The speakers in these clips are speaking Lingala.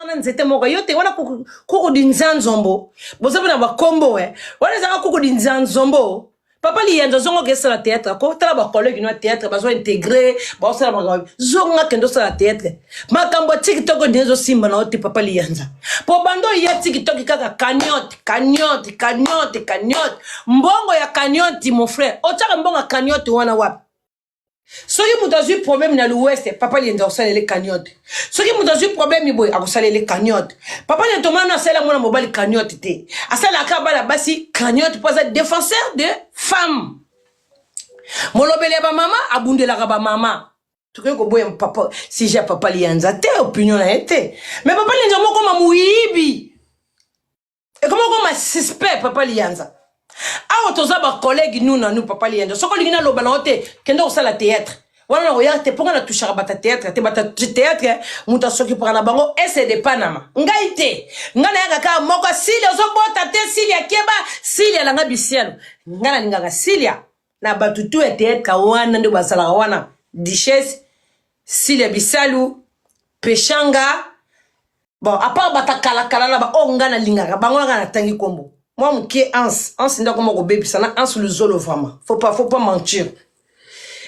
Wana nzete moko yo te wana kuku di nzanzombo boza mpe na bakombo e wana ezaka kuku di nzanzombo papa liyanza zonga oke esala théâtre ko tala bacollègue no ya théâtre bazo integre baosala makambo zonga kende osala théâtre makambo ya tiktok ndenge ezosimba na yo te papa liyanza mpo banda oya tiktok kaka cagnotte cagnotte cagnotte cagnotte mbongo ya cagnotte mon frère otiaka mbongo ya cagnotte wana wapi Soki moto azwi problème na l'ouest, papa lienza akosalela cagnotte. Soki moto azwi problème boye akosalela cagnotte. Papa lienza tomona asala mwana mobali cagnotte te. Asalaka bana basi cagnotte mpo aza défenseur de femme. Molobeli ya bamama abundelaka bamama. Tokoki koboya papa sujet ya papa lianza te opinion na ye te. Mais papa lianza moko ma moyibi. Ekoma koma suspect papa liyanza. Awa toza ba collègue nous na nous papa liyanza. Soki olingi naloba na yo te, kende kosala théâtre. Wana nakoya te mpo nga na touchaka bata théâtre te bata théâtre moto asokipaka na bango ese de Panama. Ngai te. Ngai nayaka kaka moko Silia ozobota te Silia keba Silia langa bisialo. Ngai nalingaka Silia na bato tu ya théâtre wana nde bazalaka wana Duchesse Silia Bisalu Peshanga Bon, à part bata kala kala na ba oyo nga nalingaka bango nga natangi kombo. Mwa mokie Hans, Hans nde akoma kobebisa na Hans Luzolo vraiment. Faut pas mentir.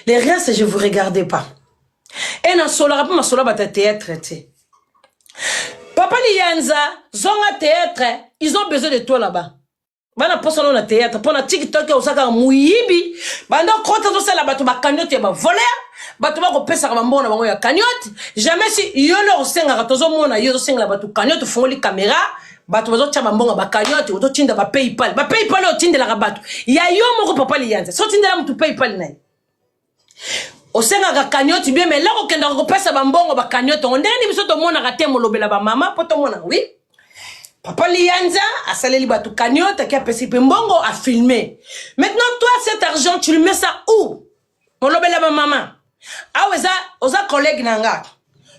Les restes je vous regardais pas. Et nasolaka mpe masolo ya bato ya théâtre te. Papa Liyanza, zonga théâtre, ils ont besoin de toi là-bas. Bana posa no na théâtre mpo na tiktok oza kaka moyibi banda okota ozosala bato bakaniote ya bavoler bato bakopesaka bambongo na bango ya kaniote jamais si yo nde okosengaka tozomona yo ozosengela bato kaniote ofungoli kamera bato bazotya bambongo ya bakaniote ozotinda bapaypal bapaypal oyo otindelaka bato ya yo moko papa liyanza so otindela motu paypal na ye osengaka cagnotte bien mais lako okendaka kopesa bambongo ba cagnotte yango ndenge nini biso tomonaka te molobela bamama mpo tomonaka wi papa liyanza asaleli bato cagnotte aki apesi mpe mbongo afilme maintenant toi cet argent tu le mets ça où molobela bamama awa eza oza collègue na nga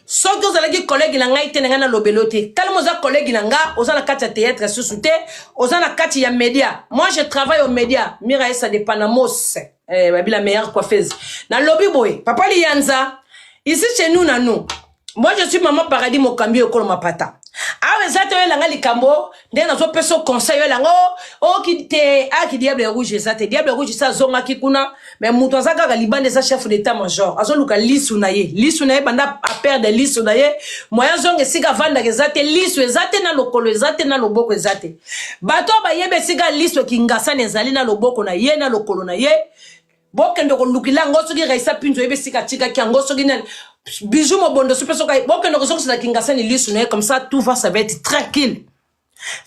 soki ozalaki collègue na ngai te na ngai nalobelo te talama oza collègue na nga oza na kati ya théâtre susu te oza na kati ya média moi je travaille au média mira esa de panamos eh, babi la meilleure coiffeuse nalobi boye papa liyanza ici chez nous na nous moi je suis maman paradis mokambi ekolo mapata awa eza te oyelanga likambo nde nazopesa yo conseil oyelanga oki te aki diable rouge eza te diable rouge se azongaki kuna me moto aza kaka libanda eza chef d'état major azoluka lisu na ye lisu na ye banda aperde lisu na ye moyen azonga esika avandaka eza te lisu eza te na lokolo eza te na loboko eza te bato oyo bayebi esika lisu ekingasani ezali na loboko na ye na lokolo na ye bokende kolukila yango soki raisa pinzo oyebi esika atikaki yango soki nani bijou mobondo soki mpe soki bokende kozongisela kingasani lisu na ye comme ça tout va ça va être tranquille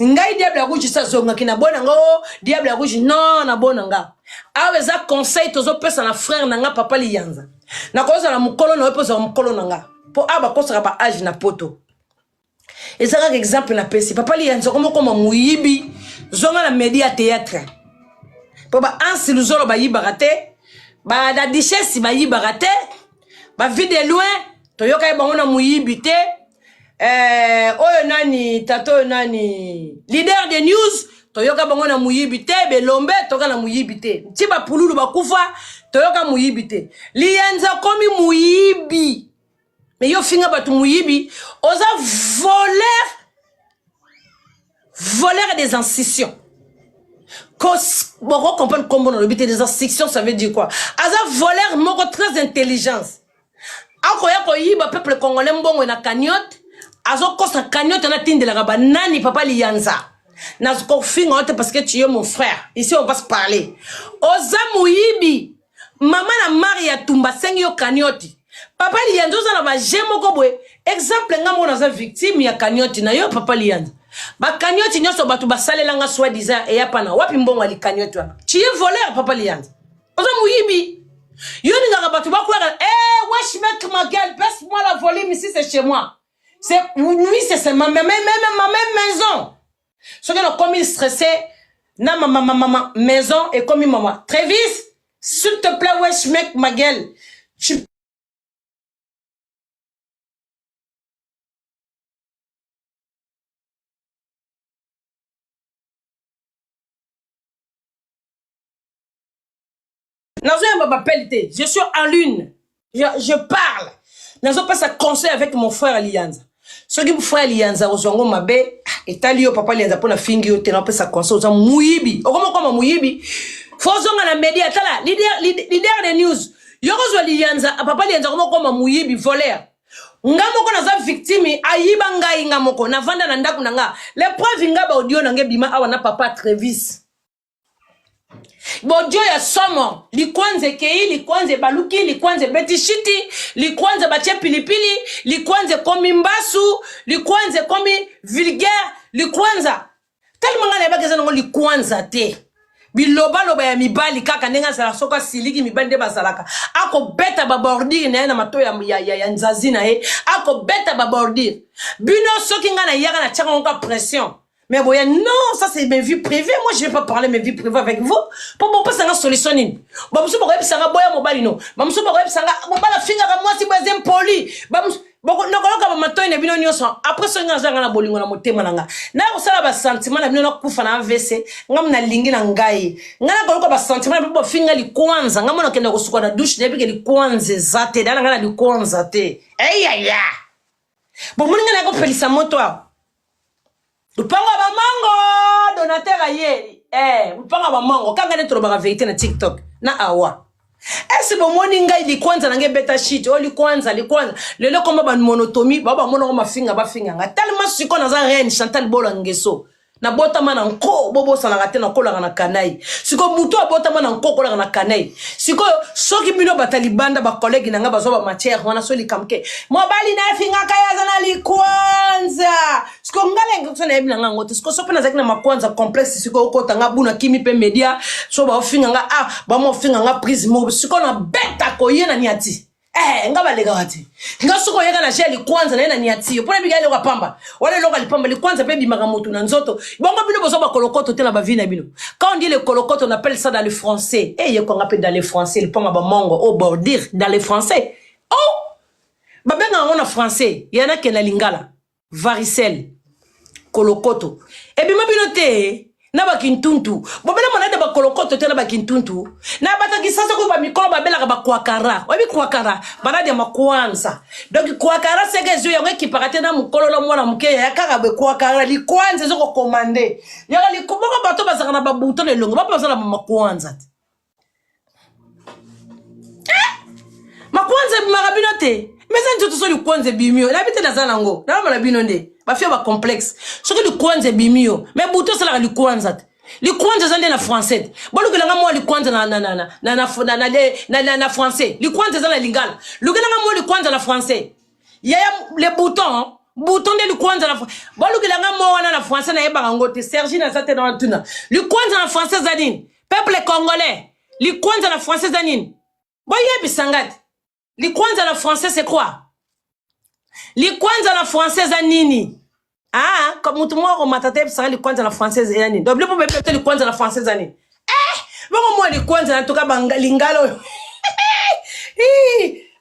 ngai diable ya rouge azongaki na bona nga o diable ya rouge non na bona nga awa eza conseil tozopesa na frère na nga papa liyanza nakozala mokolo na yo mpe ozala mokolo na nga mpo awa bakosaka ba age na poto eza kaka exemple napesi papa liyanza okomokoma moyibi zonga na media théâtre mpo ba ansi luzolo bayibaka te ba la duchesse bayibaka te ba vie de loin toyoka ye bango na moyibi te eh, oyo nani tata oyo nani leader de news toyoka bango na moyibi te belombe toyoka na moyibi te nti bapululu bakufa toyoka moyibi te liyanza okomi moyibi me yo finga bato moyibi oza voleur voleur des institutions boko comprendre kombo nalobi te des institutions ça veut dire quoi aza voleur moko très intelligence akoya koyiba peuple congolais mbongo na cagnotte azokosa cagnotte anatindelaka banani papa liyanza nakofinga yo te parce que tu es mon frère ici on va se parler oza moyibi mama na mari ya tumba asengi yo cagnotte papa liyanza oza na baje moko boye exemple nga moko naza victime ya cagnotte na yo papa liyanza bacagnotte nyonso bato basalelanga soi disant eya pana wapi mbongo ya licagnotte wana tu es voleur papa liyanza oza moyibi yo olingaka bato bakwaka eh, wesh mec ma gueule baisse moi la volume ici c'est chez moi c'est oui c'est ma, ma, ma, ma, ma même maison soki nakomi stressé na ma, ma, ma, ma, ma maison ekomi mama Travis s'il te plaît wesh mec ma gueule tu nazoyamba bapele te je suis en lune je parle nazopesa conseil avec mon frère liyanza. Soki frère Liyanza ozwa yango mabe, ah, etali yo papa Liyanza mpo na fingi yo te na opesa conseil oza muyibi. Okoma koma muyibi. Faut ozonga na media tala leader leader de news. Yo kozwa Liyanza, papa Liyanza okoma koma muyibi voleur. Nga moko naza victime ayiba ngai nga moko navanda na ndako na nga. Le preuve nga ba audio na nga ebima awa na papa Trevis. Bodio ya somo, likwanza ekei, likwanza ebaluki, likwanza ebeti shiti, likwanza batie pilipili, likwanza ekomi mbasu, likwanza ekomi vulgaire, likwanza. Tellement ngai nayebaki eza nango likwanza te. Bilobaloba ya mibali kaka ndenge azalaka soki asiliki mibali nde bazalaka. Akobeta ba bordure na ye na matoyi ya, ya, ya, ya nzazi na ye, akobeta ba bordure. Bino soki ngai nayaka na tiaka ngo ka pression. Mais boya non, ça c'est mes vies privées. Moi je vais pas parler mes vies privées avec vous. Po bon pesa nga solution nini? Ba musu bako yebisa nga boya mobali no. Ba musu bako yebisa nga mobali afingaka mwasi boye aza impoli. Ba musu boko nakoloka ba matoi na bino nyonso. Après soki nga naza nga na bolingo na motema na nga. Na kosala ba sentiment na bino na kufa na AVC. Nga na lingi na ngai. Nga na koloka ba sentiment na bino bofinga likwanza. Nga mona kenda kosuka na douche na yebi ke likwanza eza te. Dala nga na likwanza te. Eyaya. Bomoni nga na kopelisa moto awa. Lupango ya bamango donateur aye eh, lupango ya bamango kanga nde tolobaka verite na tiktok na awa ese bomoni ngai likwanza na ngai ebeta shit oyo oh, likwanza likwanza lelo koma bamonotomie bao bamonango mafinga bafinga ngai tellement sikoyo naza reine chantal bola ngeso nabotama na nko bobosanaka te nakolaka na kanai sikoyo motu abotama na nko okolaka na kanai sikoyo soki bino bata libanda bakolege na ngai bazwa bamatière wana so likambo ke mobali nafingaka ye aza na likwanza sikoyo ngai na ngai nayebi na ngai yango te sikoyo so mpe nazalaki na makwanza complexe sikoyo okota ngai buna kimi mpe media so baofinga ngai ah bamofinga ngai prise moko sikoyo nabeta koye na niati Eh, nga balekaka te nga soki oyaka na jeu ya likwanza naye na niati yo mpo nabika eloko ya pamba wana eloko ya lipamba likwanza mpe ebimaka motu na nzoto bongo bino bozwa bakolokoto te na bavi na bino quand on dit le kolokoto on appelle ça dans le français e yekwanga mpe dans le français lipanga bamongo au bordure dans le français oh babengaka yango na français ya nakenda lingala varicelle kolokoto ebima bino te na bakintuntu bobela malade ya bakolokoto te na bakintuntu na bato ya kisasa kutu bamikolo babelaka bakwakara oyebi kwakara malade ya makwanza donc kwakara seke ezwi yango ekipaka te na mokolo na mwana moke yaya kaka boye kwakara likwanza ezokokomande yaka boko bato bazalaka na babuto na elongo bapo baza na makwanza te makwanza ebimaka bino te mais eza nzoto so likwanza ebimi yo nayebi te naza nango nalobala bino nde bafia bacomplexe soki likwanza ebimi yo mais butu osalaka likwanza te likwanza eza nde na français te bolukela nga mwa likwanza na, na, na, na, na, na, na, na, na, na, na français likwanza eza na lingala lukela nga mwa likwanza na français yaya le bouton bouton nde likwanza na bolukela nga mwa wana na français nayebaka yango te sergi naza te na wana tuna likwanza na français eza nini peuple congolais likwanza na français eza nini boyebisa nga te likwanza na français c'est quoi likwanza na français eza nini ah moto moko akomata te yebisanga likwanza na français eza nini donc biloko boyebi te likwanza na français eza nini eh bongo mwa likwanza na tuka lingala oyo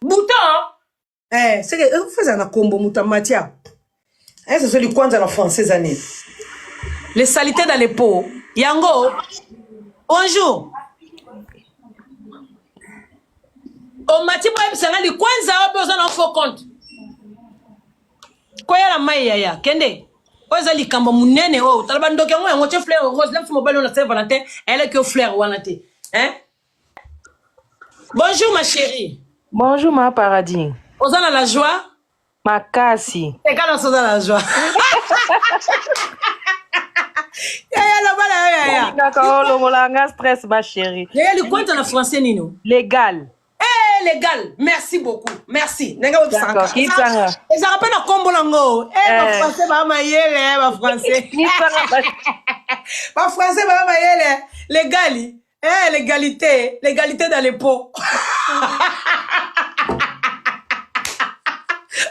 bouton Eh, seke eh, na kombo moto ya matia eh, soso likwanza na français eza nini les salités dans les pots yango bonjour omati boyebisa nga likwanza oyo mpe oza na faux compte koya na mai yaya kende oyo eza likambo monene oyo tala bandoki yango yango tie fleur rose lemso mobali oyo na saint valentin ayelaki yo fleur wana te hein Bonjour ma chérie. Bonjour ma paradis. Oza na la joie? Makasi. Eka na oza na la joie. Yaya loba na yo yaya. Nalingaka olongola nga stress ma chérie. Yaya likwanta na français nini? Légal. Eh légal. Merci beaucoup. Merci. Ndenge obisaka. D'accord, kitanga. Ezaka pe na kombo nango. Eh ba Eh. français ba mayele ba français. Kitanga ba Ba français ba mayele. Légal. Eh, l'égalité, l'égalité dans les pots.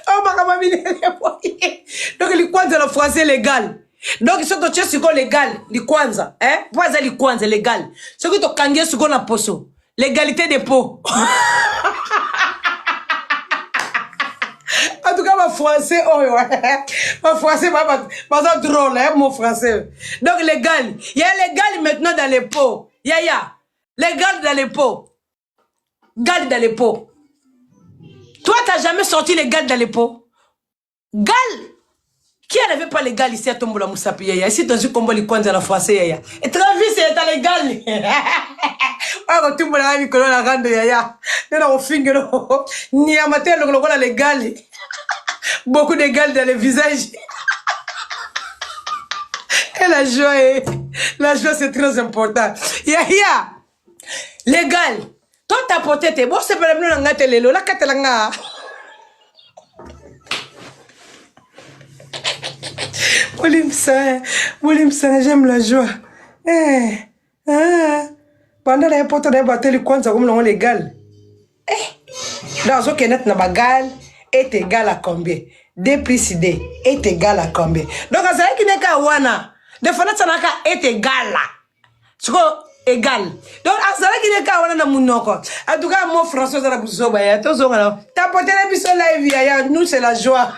oh, makambo minene boye. Donc, likwanza na français légal. Donc, soki totie sikoyo légal, likwanza, hein? Po aza likwanza légal. Soki tokangi ye sikoyo na poso, l'égalité des pots. En tout cas, ma français, oh, ouais. Ma français, ma, ma, ma, drôle, hein, mon français. Donc, légal. Il y a légal maintenant dans les pots. Yaya, légal dans les pots. Gal dans les pots. Toi, t'as jamais sorti les gales dans les pots. Gal. Qui n'avait pas l'égal ici à Tombola Moussapi Yaya? Ici, tozwi kombo likwanza na français Yaya. Et Travis est à l'égal. Oyo kotumbola nga mikolo na rando Yaya. Nde na kofingelo. Nyama te elongo lokola l'égal. Beaucoup d'égal dans le visage. Et la joie, eh. La joie c'est très important. Yaya, légal. To tapote te, bosepela bino na nga te lelo, nakatela nga. Bolimbisa, bolimbisa, j'aime la joie. Eh, ah. Banda na ye poto na ye bateli kwanza komi nango legal. Eh, donc azokende neti na bagal est égal à combien? 2 plus 2 est égal à combien? Donc azalaki ne kaka wana. De fois natanaka est égal à. Sikoyo égal. Donc azalaki ne kaka wana na munoko. En tout cas, mon français oza na buzoba ya tozonga na tapotela biso live ya ya nous c'est la joie.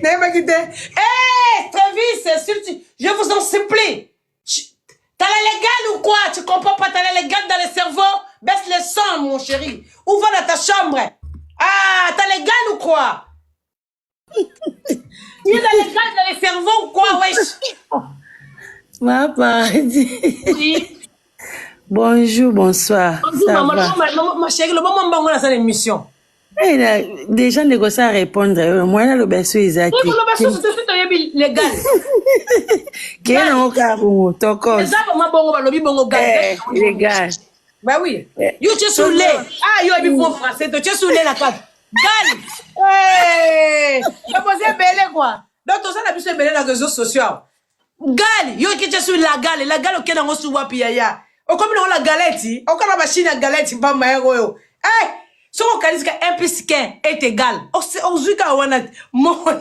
Nayebaki te. Eh, Travis, si tu, je vous en supplie. T'as la légale ou quoi? Tu comprends pas? T'as la légale dans le cerveau? Baisse le son, mon chéri. Ou va dans ta chambre. Ah, t'as légale ou quoi? Tu es dans légal dans le cerveau ou quoi, wesh? Ma paradis. Oui. Bonjour, bonsoir. Bonjour, Ça maman. va? Ma, ma, ma chérie, le bon moment, on a cette émission. Eh, na, déjà négocier à répondre. Moi, na loba so eza Oui, te. vous l'avez sous, tout de légal. Keye nango kaka bongo, tokos. Eza vraiment bongo, balobi bongo, gal. Eh, légal. Bah oui. Eh. Yo, tu es saoulé. Ah, yo, ebi bon français. Tu es saoulé la carte. Gal. Hey. Baposé belé, quoi. Donc, tout ça, la biso belé na réseaux sociaux. Gal. Yo, qui tu es sur la gale. La gale, ok, nango sous wapi, yaya. Okomi nango la galette. Okona machine ya galette, bamba yango yo. Eh. Soko okanisi ka 1 plus 1 est égal. Ozwi kaka wana mona.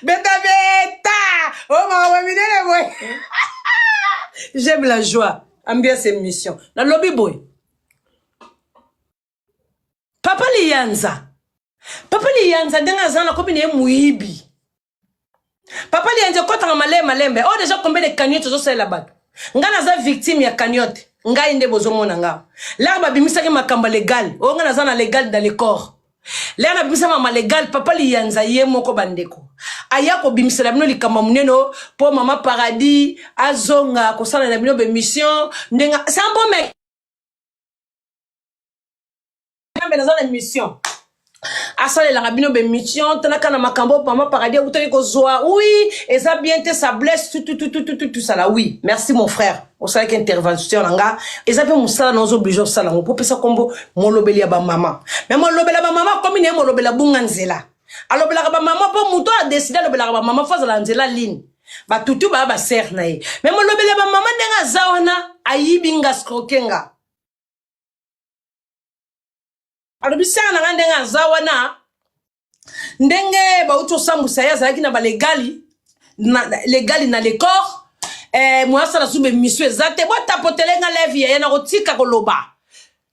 Beta beta. Oh makambo minene boye. J'aime la joie. Ambiance émission. Na lobi boy. Papa Liyanza. Papa Liyanza ndenge aza na komi na ye moyibi. Papa Liyanza ekɔtaka malembe malembe. Oh déjà combien de cagnottes ozosalela bato? Nga naza victime ya cagnotte. Ngai nde bozomona nga. Lere babimisaki makambo légal. Oyo nga naza na légal dans le corps. Lere nabimisa mama légal, Papa Liyanza ye moko bandeko. Aya kobimisela bino likambo monene po mama Paradis azonga kosala na bino bémission ndenge c'est un bon mec. Nzambe naza na mission. Asalelaka bino bémission talaka na makambo mama Paradis awutaki kozwa. Oui, eza bien te, ça blesse tout tout tout tout tout tout tout ça là. Oui, merci mon frère. Osalaki intervention na nga. Eza mpe mosala na ozo obligé osala yango po opesa kombo molobeli ya bamama. Mais molobeli ya bamama komi na ye molobeli abunga nzela. Alobelaka bamama mpo moto adeside alobelaka bamama fo azala nzela ligne. Batutu baya basere na ye. Mais molobeli ya bamama ndenge aza wana ayibi nga scroke nga. Alobi sere na nga ndenge aza wana ndenge bauti osambwisa ye azalaki na balegali na, legali na le corps eh, moya asala su bemission eza te botapotele nga leve yaya na kotika koloba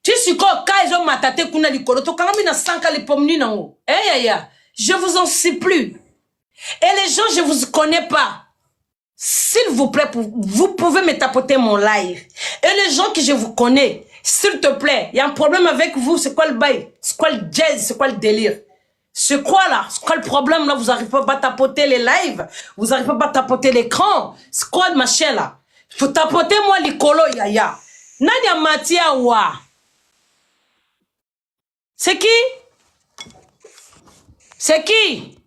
ti sikoyo ka ezomata te kuna likolo tokangami na sanka lipomni nango eh, yaya je vous en supplie et les gens je vous connais pas. S'il vous plaît, vous pouvez me tapoter mon live. Et les gens que je vous connais, s'il te plaît, il y a un problème avec vous, c'est quoi le bail? C'est quoi le jazz? C'est quoi le délire? C'est quoi là? C'est quoi le problème là? Vous n'arrivez pas à tapoter les lives? Vous n'arrivez pas à tapoter l'écran? C'est quoi ma chaîne là? Faut tapoter moi likolo yaya. Nani amatia wa? C'est qui? C'est qui?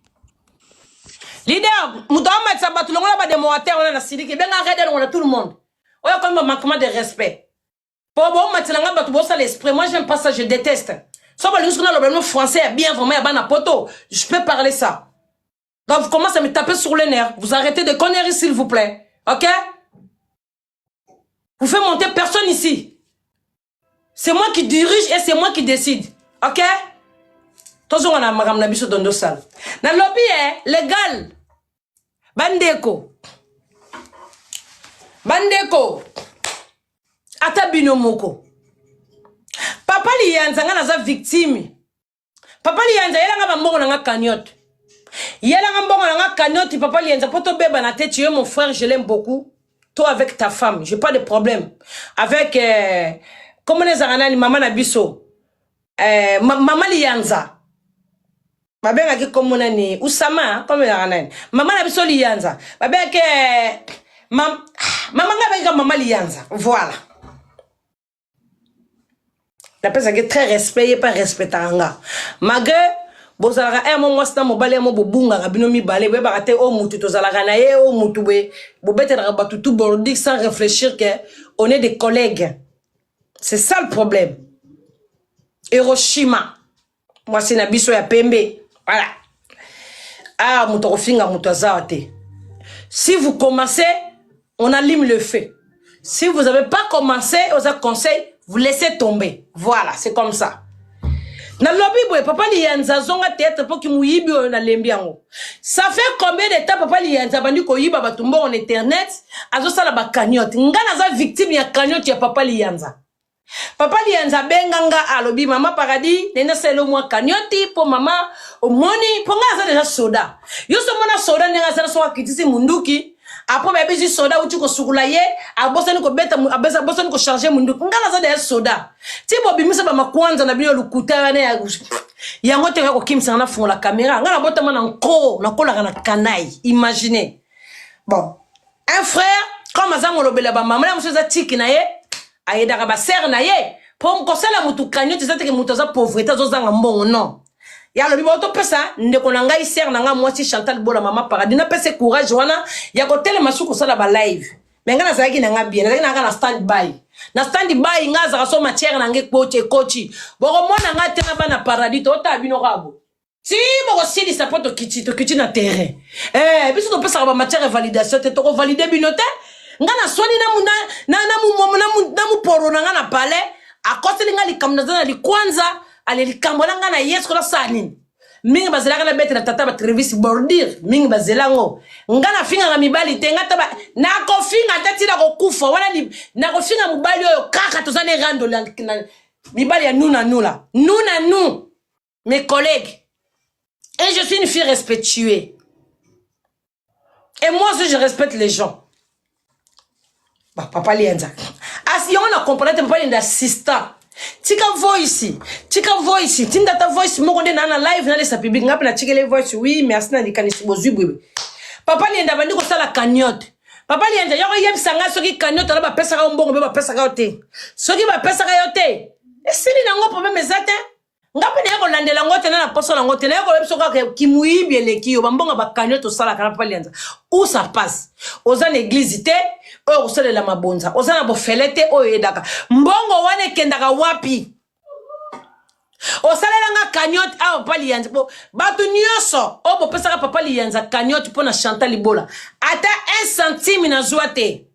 Leader, moto amatisa bato longola ba démontateur wana na siliki benga rede longola tout le monde. Oyo comme manquement de respect. Po bo matisa nga bato bosala esprit, moi j'aime pas ça, je déteste. So ba lingi na loba français ya bien vraiment ya bana poto, je peux parler ça. Donc vous commencez à me taper sur les nerfs, vous arrêtez de conneries s'il vous plaît. OK? Vous faites monter personne ici. C'est moi qui dirige et c'est moi qui décide. OK? Tozonga na makambo na biso dondo sala. Na lobi eh, légal. Bandeko. Bandeko. Ata bino moko. Papa Liyanza nga naza victime. Papa Liyanza yelanga ba mbongo na nga cagnotte. Yelanga mbongo na nga cagnotte Papa Liyanza po tobeba na te, tu es mon frère, je l'aime beaucoup. Toi avec ta femme, j'ai pas de problème. Avec comment ezalaka nani mama na biso? Mama Liyanza. Babengaki kombo nani? Usama, kombo ezalaka nani? Mama na biso Liyanza. Babengaki eh, mam, ah, mama ngai abengaka mama Liyanza. Voilà. Napesaki très respect, ye pe respectaka nga. Malgré bozalaka un mo mwasi na mobali mo bobungaka bino mibale boyebaka te o mutu tozalaka na ye o mutu boye bobetelaka bato tout bordique sans réfléchir que on est des collègues. C'est ça le problème. Hiroshima mwasi na biso ya pembe voilà. Ah moto akofinga moto aza te. Si vous commencez, on allume le feu. Si vous n'avez pas commencé aux conseils, vous laissez tomber. Voilà, c'est comme ça. Nalobi boye papa Liyanza azonga théâtre mpo kimuyibi oyo nalembi yango. Ça fait combien de temps papa Liyanza abandi koyiba bato mbongo na internet, azosala bacagnotte? Nga naza victime ya cagnotte ya papa Liyanza. Papa Liyanza abenga nga, alobi: "Mama Paradis, nde nasalela mwa cagnotte mpo mama omoni mpo nga aza deja soda." Yo so omona soda ndenge aza, soki akitisi munduki apo bayebisi soda uti kosukula ye, abosani kobeta, abosani kocharger munduki. Nga naza deja soda ti bobimisa bamakwanza na bino lokuta wana ya yango te. Kokimisanga nafungola caméra, nga nabotama na nko, nakolaka na kanai. Imagine, bon, un frère comme aza ngolobela bamama na mosusu, eza tiki na ye, ayedaka basere na ye mpo kosala motu cagnotte eza teke moto aza pauvreté, azozanga mbongo. Non, ya alobi bao topesa ndeko na ngai, sere na ngai mwasi Chantal Bola, mama Paradis, napesa courage wana ya kotelema su kosala balive. Me ngai nazalaki na ngai bien, nazalaki na ngai na stand by, na stand by. Ngai azalaka so matière na ngai ekoti, ekoti, bokomona ngai te na bana Paradis. Totala bino kaka bo ti bokosilisa mpo tokiti, tokiti na terrain. Biso topesaka bamatière ya validation te, tokovalider bino te. Nga naswani na moporo na nga na palais, akoseli nga likambo, naza na likwanza. Ale likambo na nga na ye, sikola sala nini? Mingi bazelaka na betela tata batrevisi bordure, mingi bazela yango. Nga nafingaka mibali te, nga ta nakofinga te ntina kokufa wana. Nakofinga mobali oyo kaka toza ne rando mibali ya nu na nu la nu na nu, mes collègues. Et je suis une fille respectueuse et moi aussi je respecte les gens. Ba papa Lienza asi yango na comprendre te. Papa Lienza assistant, tika voice, tika voice, tinda ta voice moko nde na live nalesa public. Nga mpe natikeli voice. Oui, merci na likanisi bozwi bwebe. Papa Lienza bandi kosala cagnotte. Papa Lienza, yoko yebisa ngai soki cagnotte wana bapesaka yo mbongo mpe bapesaka yo te. Soki bapesaka yo te, esili nango, problème eza te. Nga mpe naye kolandela yango te, na na poso nango te. Naye koyebi so kaka kimuyibi eleki yo. Bambongo bakani tosalaka na papa Lianza, où ça passe? Oza na église te oyo kosalela mabonza, oza na bofele te oyo eyedaka. Mbongo wana ekendaka wapi? Osalelanga cagnotte awa, papa Liyanza. Bo bato nyonso oyo bopesaka papa Liyanza cagnotte mpo na Chantal Libola, ata 1 centime nazwa te.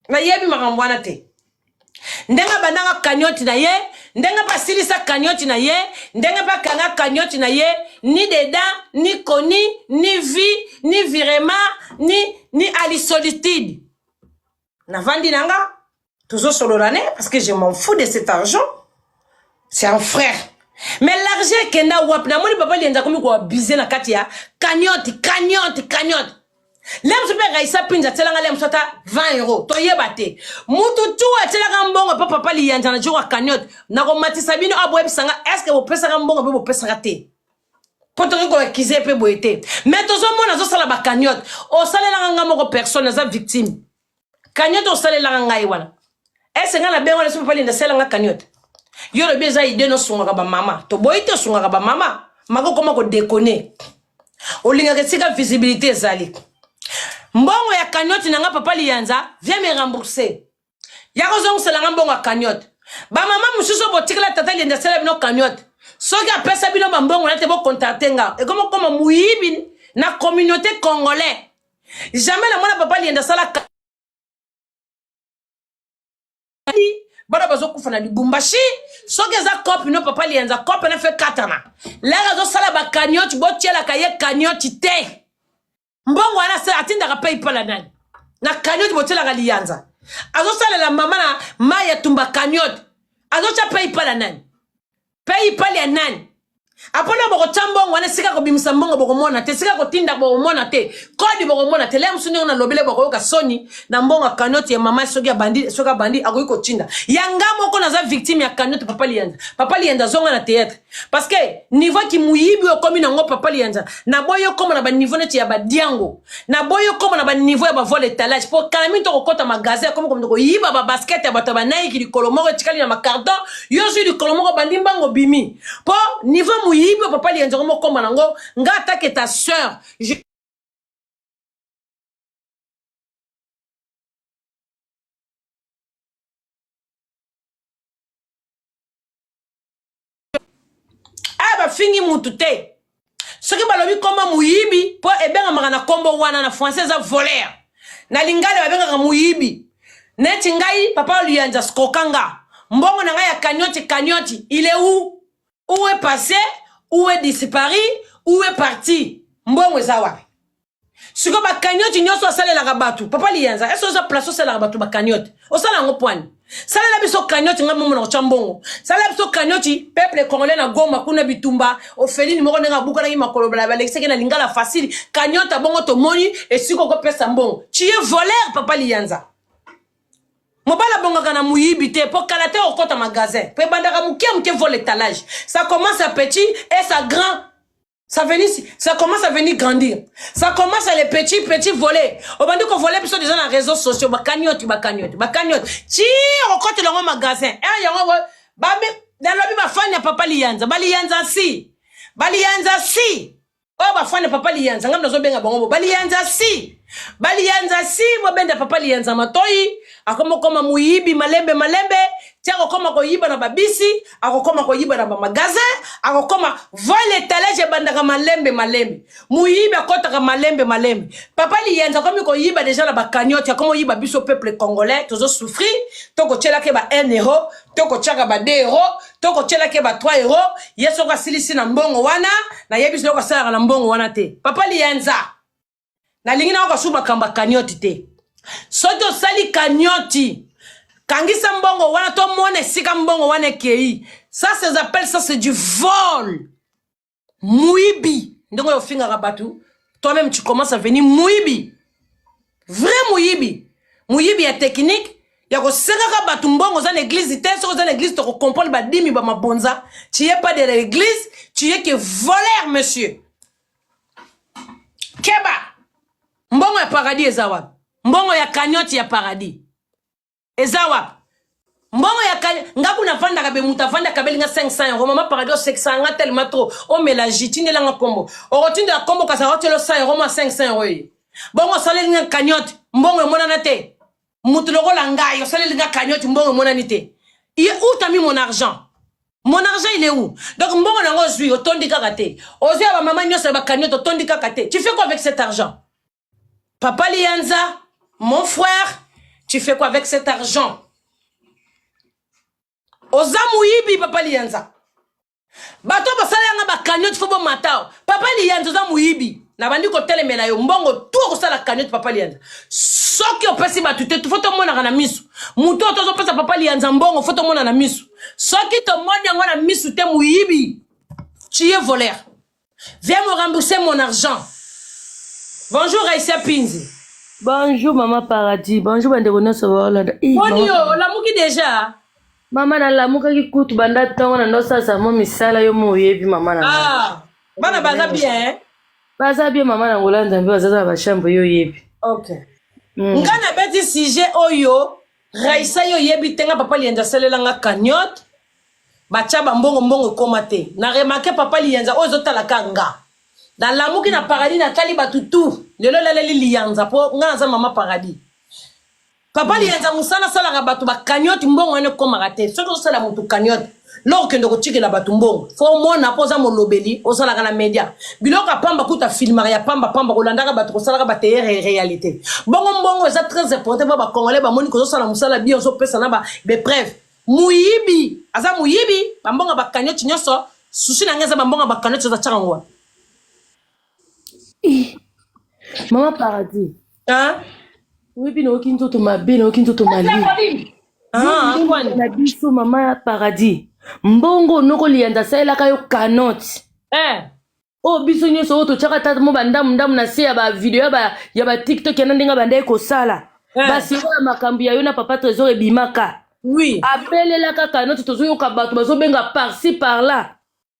Nayebi makambo wana te. Ndenge abandaka cagnotte na ye, ndenge mpe asilisa cagnotte na ye, ndenge mpe akanga cagnotte na ye, ni dedans, ni koni, ni vie, ni virement, ni alisolitude. Navandi na nga, tozosolola ne, parce que je m'en fous de cet argent. C'est un frère, mais l'argent ekenda wapi? Namoni papa Lienza akomi koabuser na kati ya cagnotte, cagnotte, cagnotte. Le mosu mpe Raisa Pinza atielanga le mosu ata 20 euro, toyeba te. Mutu tu atielaka mbongo mpe papa Liyanza na jour ya cagnotte, nakomatisa bino aboyebisanga est-ce bopesaka mbongo mpe bopesaka te, mpo tokoki koaccuser mpe boye te. Mais tozomona azosala bacagnotte. Osalelaka nga moko personne aza victime cagnotte osalelaka ngai wana. Ese ngai nabenga wana so papa Linda asalelanga cagnotte? Yo lobi eza idée nosungaka bamama, toboyi te. Osungaka bamama maka okoma kodéconner, olingaka esika visibilité ezali. Mbongo ya cagnotte na nga, papa Liyanza, viens me rembourser. Ya kozongiselanga mbongo ya cagnotte. Bamama mosusu oyo botikala tata Liyanza asala bino cagnotte, soki apesa bino bambongo na te, bocontacter nga. Ekoma koma moyibi na communauté congolais. Jamais namona papa Liyanza asala. Bana bazokufa na Lubumbashi, soki eza cope no papa Lianza, cope na fe katana lere azosala bacagnotte, botielaka ye cagnotte te. Mbongo wana atindaka PayPal ya nani? Na cagnotte botielaka Liyanza, azosalela mama na mai ya tumba cagnotte, azotya PayPal ya nani? PayPal ya nani? Apona bokotya mbongo wana esika kobimisa mbongo bokomona te, esika kotinda bokomona te, kodi bokomona te. Lea mosusu ndenge nalobele bokoyoka soni na mbongo ya cagnotte ya mama, soki abandi, soki abandi akoki kotinda ya nga moko. Naza victime ya cagnotte. Papa Liyanza, Papa Liyanza, azonga na théâtre parce que niveau kimuyibi okomi nango. Papa Liyanza, naboyi okoma na baniveau neti ya badiango, naboyi okoma na baniveau ya bavol étalage, po kala mingi tokokɔta magasin akomi komona koyiba babasket ya bato ya banaiki, likolo moko etikali na macarton, yo zwi likolo moko bandi mbango bimi, po niveau moyibi oyo Papa Liyanza okomi okoma nango, nga atake ta sœur je... Aya bafingi mutu te soki balobi komba moyibi, mpo ebengamaka na kombo wana na français eza voleur, na lingala babengaka moyibi. Neti ngai, Papa Liyanza skoka nga mbongo na ngai ya cagnotte. Cagnotte, il est où? Où est passé? Où est disparu? Où est parti? Mbongo eza wapi sikoyo? Bacagnotte nyonso asalelaka bato, Papa Liyanza, ese oza place osalelaka bato bacagnotte, osala yango pwani? Salela biso cagnotte, ngai momona kotya mbongo. Salela biso cagnotte, peuple congolais na Goma kuna bitumba, ofelini moko ndenge abukanaki makolo, balekisaki na lingala facile. Cagnotte bongo tomoni esika okopesa mbongo. Tu es voleur, Papa Liyanza. Mobali abongaka na moyibi te, mpo kala te okota magasin, mpo ebandaka moke moke. Vol étalage, ça commence à petit et ça grand, ça venir, ça commence à venir grandir, ça commence à les petits petits voler. Obandi kovoler biso déjà na réseaux sociaux, bacagnotte, bacagnotte, bacagnotte, ti okotela yango magasin e yango. Babi nalobi bafani ya Papa Liyanza, baliyanza si, baliyanza si oyo bafani ya Papa Liyanza, ngai nazobenga bango bo baliyanza si, baliyanza si. Bobenda Papa Liyanza matoi, akomokoma moyibi malembe malembe ti akokoma koyiba na babisi, akokoma koyiba na bamagasin, akokoma vol étalage. Ebandaka malembe malembe, moyibi akɔtaka malembe malembe. Papa Liyanza akomi koyiba déjà na bacagnotte, akomi koyiba biso peuple congolais tozosouffrir. Tokotielaki ba 1 euro, tokotiaka ba 2 euro, tokotielaki ba 3 euro. Ye soko asilisi na mbongo wana, nayebi soki asalaka na mbongo wana te. Papa Liyanza, nalingi nayoka su makambo ya cagnotte te. Soki osali cagnotte, kangisa mbongo wana, tomona esika mbongo wana ekei. Ça, ça s'appelle, ça c'est du vol. Moyibi, ndenge oyo ofingaka bato, toi-même tu commences à venir moyibi, vrai moyibi, moyibi ya technique ya kosengaka bato mbongo. Oza na église te. Soki oza na église, tokocomprendre badimi bamabonza. Tu es pas de l'église, tu es que voleur, monsieur. Keba, mbongo ya paradis eza wapi? Mbongo ya cagnotte ya paradis eza wapi? Mbongo ya nga kuna avandaka be, moto avandaka abelinga 500 euro. Mama paradis, osekisaka nga tellement trop. Omela jus, tindelanga nkombo, okotindela nkombo, kasi akotiela 100 euro mwa 500 euro ye. Bongo osaleli nga cagnotte, mbongo emonana te. Moto lokola ngai, osaleli nga cagnotte, mbongo emonani te. Ye, où t'as mis mon argent? Mon argent, il est où? Donc mbongo nango ozwi, otondi kaka te. Ozwi ya bamama nyonso ya bacagnotte, otondi kaka te. Tu fais quoi avec cet argent, Papa Lianza, mon frère? Tu fais quoi avec cet argent? Oza moyibi, Papa Lianza. Bato basala yanga bacagnotte, faut bomata. Papa Liyanza, oza moyibi. Nabandi kotelemela yo. Mbongo tu okosala cagnotte, Papa Liyanza, soki opesi bato te, faut tomonaka na miso. Motu oyo tozopesa Papa Liyanza mbongo, faut tomona na miso. Soki tomoni yango na miso te, moyibi, tu es voleur. Viens me rembourser mon argent. Bonjour Raïssa Pinzi. Bonjour Maman Paradis, bonjour bandeko nyonso baolanda. Boni yo, olamuki déjà? Mama, nalamukaki kutu banda ntongo na ndosasa mo misala, yo mo oyebi, mama na ngai. Ah, bana baza bien? Baza bien, mama na ngola Nzambe, baza na bachambre, yo oyebi. Ok. Nga nabeti sujet oyo, Raïssa, yo oyebi te nga Papa Liyanza asalelanga cagnotte, batya bambongo, mbongo ekóma te. Na remarquer Papa Liyanza oyo ezotalaka nga. Nalamuki na paradis, natali bato tu lelo elaleli Liyanza, mpo nga naza mama paradis. Papa Liyanza, mosala asalaka bato bacagnotte, mbongo wana ekómaka te. Soki ozosala motu cagnotte, loko okende kotikela bato mbongo, faut omona, mpo oza molobeli, ozalaka na média, biloko ya pamba kuta filmaka ya pamba pamba, kolandaka bato, kosalaka bateye réalité. Bongo mbongo eza très important mpo bacongolais bamoni kozosala mosala bien, ozopesa na bapreuve. Moyibi aza moyibi. Bambongo bacagnotte nyonso, susi na ngai eza bambongo bacagnotte, oza tiaka yango wapi? Mama Paradis. Hein? Oyebi, nayoki nzoto mabe, nayoki nzoto malili. Ah, kwani? Na biso, mama ya Paradis, mbongo noko Liyanza asalelaka yo cagnotte. Eh. Oyo biso nyonso oyo totyaka ata mo bandamu ndamu na se ya bavideo ya ba TikTok yana ndenge abandaki kosala. Eh. Basiro ya makambo ya yo na papa Trésor ebimaka. Oui. Abelelaka kanote, tozoyoka bato bazobenga par-ci par-là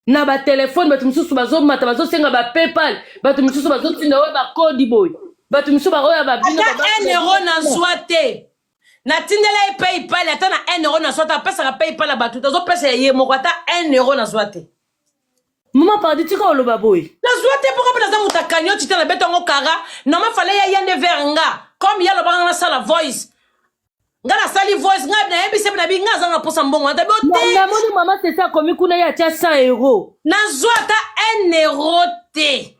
na batelefone, bato mosusu bazomata, bazosenga bapaypal, bato mosusu bazotinda oyo bakodi boye, bato mosusu baoyo babino. Ata 1 euro nazwa te. Natindela ye PayPal, ata na 1 euro nazwa te. Apesaka PayPal ya bato te, azopesa ya ye moko. Ata 1 euro nazwa te. Mama Pardi, tika oloba boye. Nazwa te mpoka mpe naza moto akanyoti te. Nabeta yango kara normal, fale ya ye nde vers nga. Comme ye alobaka nga nasala voice, nga nasali voice, nga nayebisi mpe nabi nga azanga mposa mbongo natabi o te. Namoni mama Sese akomi kuna, ye atia 100 euro. Nazwa ata 1 euro te.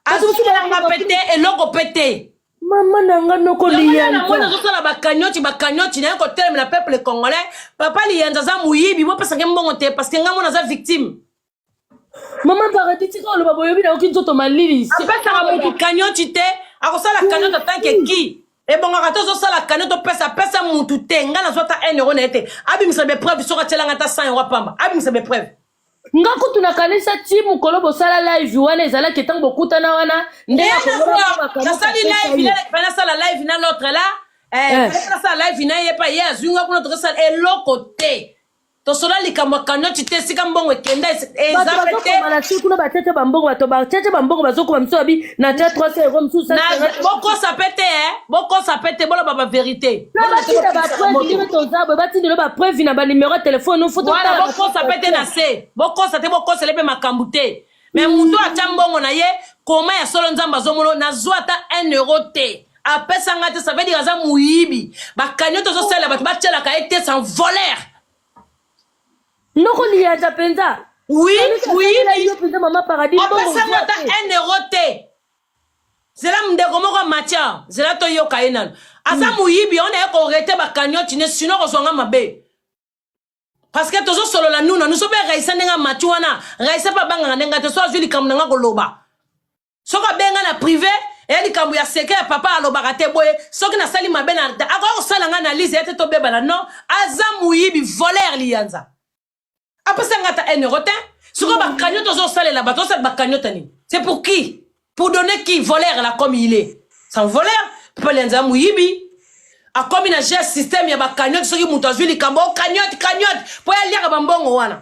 Bato mosusu Azokelanga mpe te, eloko mpe te. Mama na nga, noko. Yango nde namoni Liyanza. azosala bakanyoti, bakanyoti naye kotelemela peuple congolais. Papa Liyanza aza moyibi, bopesaka mbongo te, parce que nga mona aza victime. Mama Paradi, tika oloba boyobi, nayoki nzoto malili. Apesaka motu kanyoti te. Akosala kanyoti atanke ki ebongaka te. Ozosala kanyoti, opesa, apesa mutu te. Nga nazwa ata 1 euro na ye te. Abimisa bapreuve. Soki atielanga ata 100 euro apamba, abimisa bapreuve. Nga kutu nakanisa ti mokolo bosala live wana, ezalaki ntango bokutana wana nde Nasali live, nasala live na l'autre là. Nasala live na ye pa ye, azwi nga kuna, tokosala eloko te. Tosola likambo ya kanyoti te. Esika mbongo ekenda eza bato pe te. Bazokoma na se kuna, batiatia bambongo, bato batiatia bambongo, bazokoma mosusu babi natia 300 euro, mosusu Bokosa pe te, bokosa pe te, boloba bavérité. Na batinda bapreuve ndenge toza boye, batindelo bapreuve na banimero ya telefone fo. Wana bokosa pe te na se, bokosa te, bokosele mpe makambo te. Me motu atya mbongo na ye koma ya solo, Nzambe azomona, nazwa ata 1 euro te. Apesanga te, ça veut dire aza moyibi. Bakanyoti ozosalela bato, batielaka ye te, sans voleur. Noko Liyanza mpenza. Oui. Yo mpenza, mama Paradis, mbongo Apesanga ata 1 euro te. Zela, ndeko moko matia, zela toyoka ye nano. Aza moyibi ona ye korete bakanyoti ne, sinon kozwanga mabe, parce que tozosolola nuna nuso mpe Raisa ndenge amati wana. Raisa mpe abangaka ndenge te. So azwi likambo na nga koloba, soki abenga na privé, eya likambo ya seke ya papa, alobaka te boye. Soki nasali mabe na akoya kosala nga analyse ye te, tobebana. Non, aza moyibi, voleur. Liyanza apesa nga ata 1 euro te. Sikoyo bakanyota ozosalela bato, osala bakanyota nini? C'est pour qui? Pour donner qui? Voleur là comme il est, sans voleur. Papa Liyanza ya moyibi, akomi na geste système ya bakanyoti. Soki moto azwi likambo, o cagnotte, cagnotte, mpo ya liaka bambongo wana.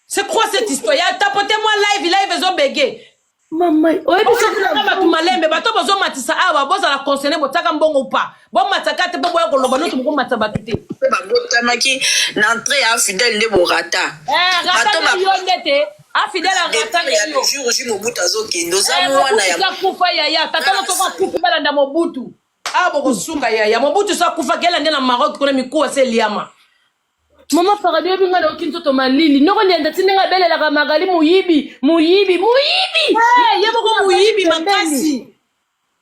C'est quoi cette histoire ya tapote mwa live? Live ezobege. Mama, oyebi soki Oyo bato malembe, bato bozomatisa awa, bozala concerné. Botiaka mbongo pa, bomataka te mpo boya koloba noto bokomatisa bato te. Mpe babotamaki na entrée ya Fidèle nde borata. Rata nde yo nde te, afidèle arata nde yo. Jour J Mobutu azokende, oza mwana ya Mobutu akufa yaya, tata no soko akufi, balanda Mobutu awa, bokosunga yaya. Mobutu so akufaki, elande na Maroc kuna, mikuwa se eliama. Mama Paradi, oyebi ngai nayoki nzoto malili. Noko Liyanza ti ndenge abelelaka Magali moyibi, moyibi, moyibi. Ye moko moyibi makasi,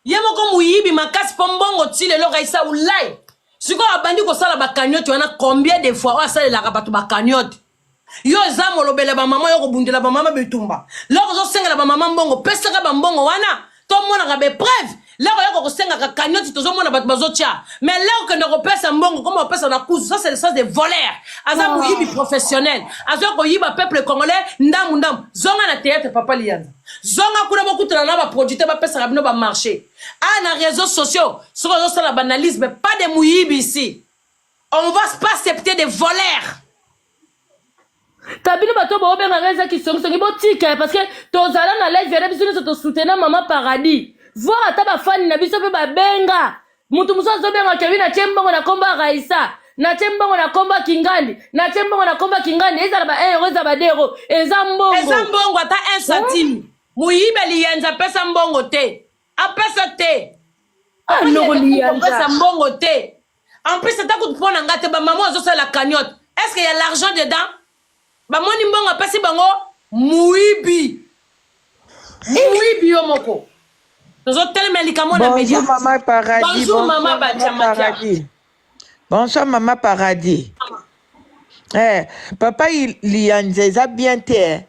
ye moko moyibi makasi, mpo mbongo ti lelo. Raisa ulai sikoyo abandi kosala bakanyoti wana combien de fois? Oyo asalelaka bato bakanyoti, yo eza molobela bamama, yo kobundela bamama bitumba. Loko ozosengela bamama mbongo, pesaka bambongo wana, tomonaka bapreuve. Loko yoko kosengaka kanyoti, tozomona bato bazotia, mais loko okende kopesa mbongo, koma opesa na kuzu. Ça, c'est le sens de voleur. Aza moyibi professionnel, aza koyiba peuple congolais ndambu ndambu. Zonga na théâtre, papa Liyanza, zonga kuna, bokutana na baproducteur, bapesaka bino bamarché. A na réseaux sociaux, soki ozosala baanalyse, mais pas de moyibi ici. On va pas accepter des voleurs. Ta bino bato boobengaka eza kisongisongi, botika, parce que tozala na live yana, biso nyonso tosutena mama Paradis, voir ata bafani na biso mpe babenga. Mutu mosusu azobenga kebi, natie mbongo na kombo ya Raisa, natie mbongo na kombo ya Kingandi, natie mbongo na kombo ya Kingandi. Ezala ba 1 euro, eza ba 2 euro, eza mbongo. Eza mbongo, ata 1 centime. Moyibi Liyanza apesa mbongo te, apesa te. Ah, noko Apesa Liyanza. mbongo te. En plus, ata kutu mpo na nga te, bamama azosala cagnotte, est ce que y a l'argent dedans? Bamoni mbongo apesi bango, moyibi, moyibi yo moko. Tozotelema likambo na média. Bonjour Maman Paradis. Bonjour, Bonsoir, Maman Batia Maman Matia. Paradis. Bonsoir Maman Paradis. Eh, papa Liyanza eza bien te, eh?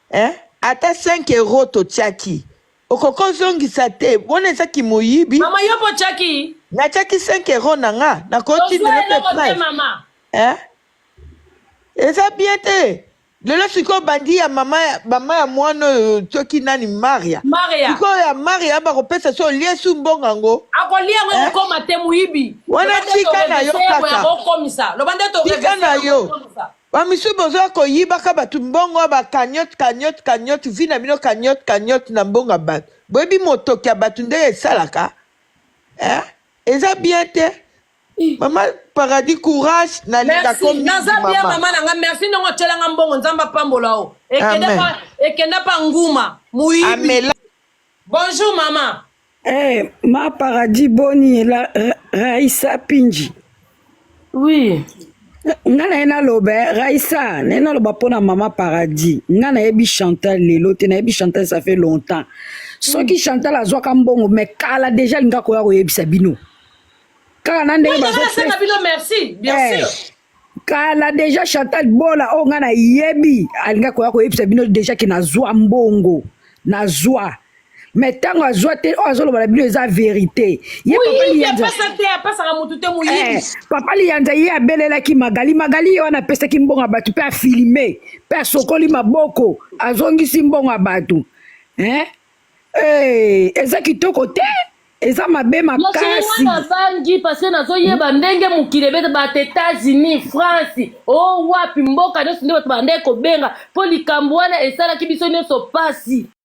Eh? Ata 5 euro totiaki. Okoki ozongisa te. Wana ezaki moyibi. Mama, yo mpo tiaki. Natiaki 5 euro na nga. Tozwa Nakotindela mpe eloko te preuve. mama. Eh? Eza bien te. Lelo sikoyo bandi ya mama mama ya mwana oyo soki nani Maria. Maria. Sikoyo ya Maria bakopesa so olie su mbongo yango. Akolia yango Eh? ekokoma te moyibi. Wana Loba nde tika na yo torevese kaka. yango okomisa. Loba nde Tika torevese na yango yo. okomisa. Bamisusu bozoya koyibaka bato mbongo ya ba cagnotte cagnotte cagnotte vie na bino cagnotte cagnotte na mbongo ya bato. Boyebi motoki ya bato ndenge esalaka? Eh? Eza bien te. Mama Paradis courage nalingaka Merci. mingi Naza bien mama. mama na nga merci ndongo otyelanga mbongo Nzambe apambola o. Ekende Amen. pa ekenda pa nguma moyibi. Amela. Bonjour mama. Eh, ma Paradis boni la, Raissa Pinji. Oui. Nga na ye naloba eh, Raissa, na ye naloba mpona mama Paradis. Nga nayebi Chantal lelo te, nayebi Chantal ça fait longtemps. Soki Chantal azwaka mbongo, mais kala déjà alinga koya koyebisa bino. Kaka na ndenge Oui, bazopesa nasenga bino merci, bien Eh, sûr. kala déjà Chantal Bola oyo nga nayebi alinga koya koyebisa bino déjà ke nazwa mbongo, nazwa. Mais ntango azwa te, oyo azoloba na bino eza vérité. Ye papa Moyibi Liyanza apesa te, apesaka motu te moyibi. Eh, papa Liyanza ye abelelaki Magali. Magali ye wana apesaki mbongo ya bato mpe afilme mpe asokoli maboko azongisi mbongo ya bato, eh? Eh, eza kitoko te, eza mabe makasi. Nga nabangi parce que nazoyeba ndenge mokili ebete bato États-Unis, France o wapi mboka nyonso nde bato bande kobenga mpo likambo wana esalaki biso nyonso pasi.